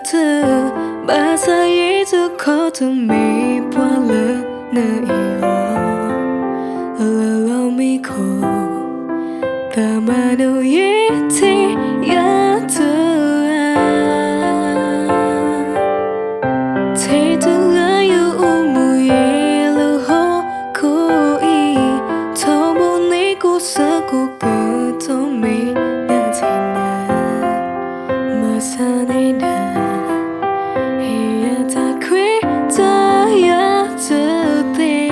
တၢ်ဘၣ်ဆၣ်ယဲတခီတမ့ၢ်ပှၤလၢနအဲၣ်လီၤ, လၢလီၤမ့ၢ်ခိၣ် တၢ်မၤနၢၤယဲထဲယၤတဂၤ, ထဲတဂၤယအိၣ်မူယဲလၢဟီၣ်ခိၣ်အံၤ, ထီဘိန့ၣ်ကိးဆၢကိးကတီၢ်မ့ၢ်နထံၣ်နၤ မၤဆါန့ၢ်နၤ, ဟ့ၣ်ယၤတၢ်ခွဲးတၢ်ယာ်တသ့,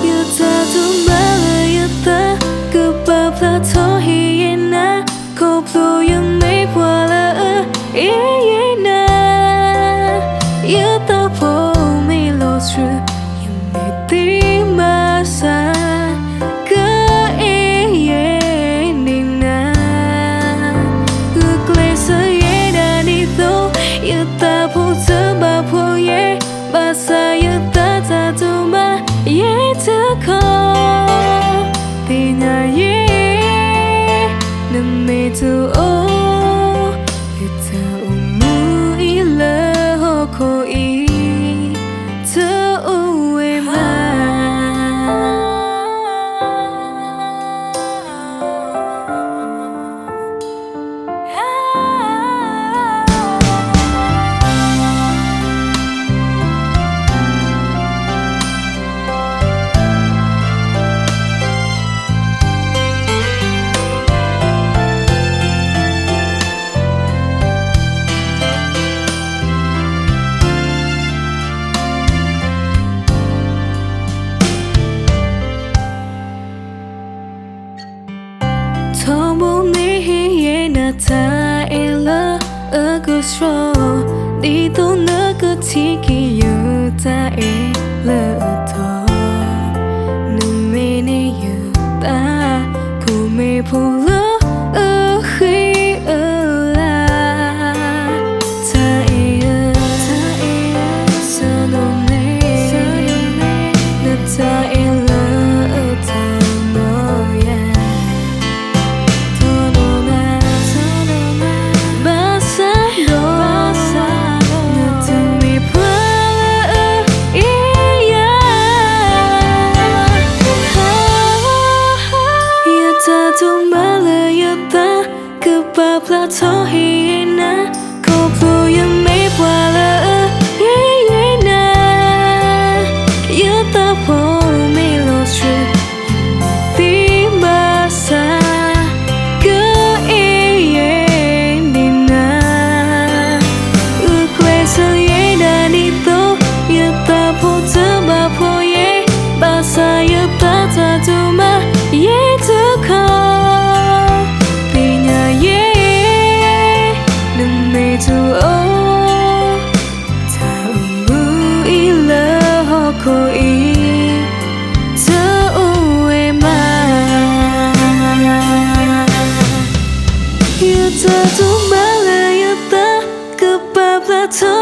ယတၢ်တိာ်မးလၢယသး ကပာ်ဖျါထီၣ်ဟ့ၣ်ယဲနၤ, ခီဖျိယမ့ၢ်ပှၤလၢအအဲၣ်ယဲနၤ, ယသးဖိမ့ၢ်လီၤဆှၢ ယမ့ၢ်သံမၤဆါ ကအဲၣ်ယဲန့ၢ်နၤ, ဂုာ်ကျဲးစၢးယဲဒၣ်ဒ်သိး ယသးဖိတဘၣ်ဖှီၣ်ယဲ, ဘၣ်ဆၣ်ယသးတၢ်တိာ်မး ယဲတခီ သ့ၣ်ညါယဲ နမ့ၢ်တအိၣ် ယတၢ်အိၣ်မူအံၤလၢဟီၣ်ခိၣ်အံၤ တအိၣ်ဝဲဘၣ်. ထီဘိန့ၣ်ဟ့ၣ်ယဲနၤ တၢ်အဲၣ်လၢအကဆှီ, ဒ်သိးနကထံၣ်က့ၤယတၢ်အဲၣ်လၢအသီ, နမ့ၢ်န့ၢ်ယသး ကိးမ့ၢ်ဖိလၢအဃံအလၤ, တၢ်အဲၣ်ဧၢ, တၢ်အဲၣ်ဧၢ, ဆၢဒိးန့ၢ် နတၢ်အဲၣ်လၢအတီမီၤယၤ, တီမီၤနၤ, ဘၣ်ဆၣ်ဒီး နတမ့ၢ်ပှၤလၢအအဲၣ်ယၤ, ယတၢ်တိာ်မးလၢယသး ကပာ်ဖျါထီၣ်ဟ့ၣ်ယဲနၤ, ခီဖျိယမ့ၢ်ပှၤလၢအအဲၣ်ယဲနၤ, ယသးဖိမ့ၢ်လီၤဆှၢ သံဘၣ်ဆၣ် ကအဲၣ်ယဲန့ၢ်နၤ, ဂုာ်ကျဲးစၢးယဲဒၣ်ဒ်သိး ယသးဖိတဘၣ်ဖှီၣ်ယဲ, ဘၣ်ဆၣ်ယသးတၢ်တိာ်မး ယဲတခီ သ့ၣ်ညါယဲ နမ့ၢ်တအိၣ် တၢ်အိၣ်မူအံၤလၢဟီၣ်ခိၣ်အံၤ တအိၣ်ဝဲဘၣ်. ယတၢ်တိာ်မးလၢယသး ကပာ်ဖျါထီၣ်